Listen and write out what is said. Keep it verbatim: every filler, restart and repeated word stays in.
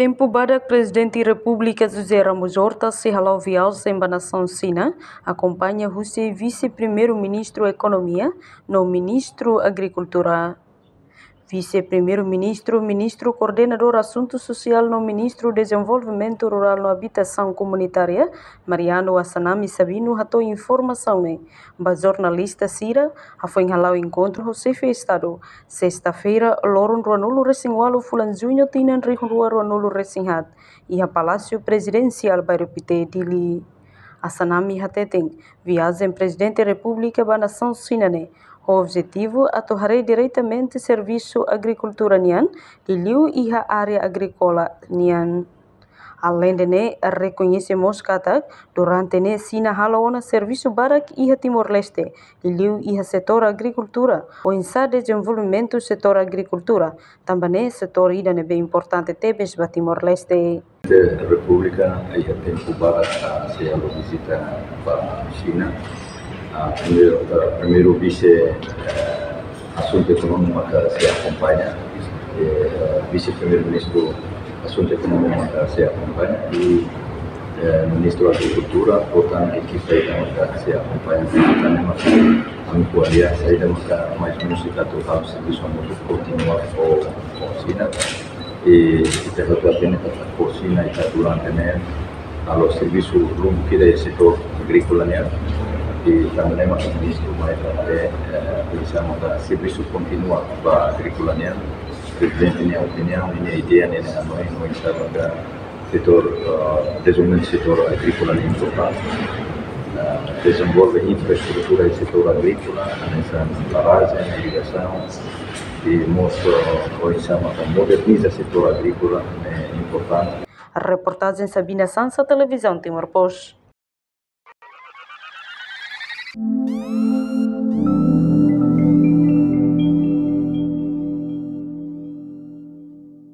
Tempu badak Prezidente Repúblika José Ramos Horta sei hala'o viajen ba nasaun Xina, akompaña husi Vise-Primeiru-Ministru Ekonomia no Ministru Agrikultura. Vise-Primeiru-Ministru, Ministru Koordenadór Asuntu Sosiál no Ministru Dezenvolvimentu Rurál no Abitasaun Komunitária, Mariano Assanami Sabino hato'o informasaun ne'e ba jornalista sira, hafoin hala'o enkontru ho Xefe Estadu, sesta-feira, loron ruanulu-resin-ualu fulan-juñu tinan rihun rua ruanulu-resin-haat, iha Palásiu Prezidensiál Bairru Pité, Dili. Assanami hateten, viajen Prezidente Repúblika ba nasaun Xina ne'e ho objetivu atu haree diretamente servisu agrikultura nian, liuliu iha área agríkola nian. Aleinde ne'e, rekoñese mós katak durante ne'e Xina hala'o ona servisu barak iha Timor-Leste, liuliu iha setór agrikultura, oinsá dezenvolvimentu setór agrikultura, tanba ne'e setór ida ne'ebé importante tebes ba Timor-Leste. Prezidente Repúblika iha tempu badak, ah, sei halo vizita ba Xina. Ah, primeiru, ah, primeiru vise, eh, asuntu ekonómiku maka sei akompaña. Eh, Vise-Primeiru-Ministru asuntu ekonómiku maka sei akompaña. I, eh, Ministru Agrikultura, portantu, ekipa ida maka sei akompaña. Tanba ne'e maka ami ko'alia saida maka mais ou menus ita atu halo servisu hamutuk kontinua ho, ho Xina. I ita hotu hatene katak ho Xina ita durante ne'e halo servisu lubuk ida iha setór agríkola nian. I tanba ne'e maka Ministru mai fali, eh, oinsá maka servisu kontinua ba agríkola nian. Prezidente nia opiniaun, nia ideia, nia hanoin, oinsá maka setór, eh, dezenvolvimentu setór agríkola ne'e importante. Eh, dezenvolve infraestrutura iha setór agríkola, hanesan barrajen, irrigasaun, i mós, eh, oinsá maka moderniza setór agríkola ne'e importante. Reportajen Sabina Sansa, Televizaun Timor Post.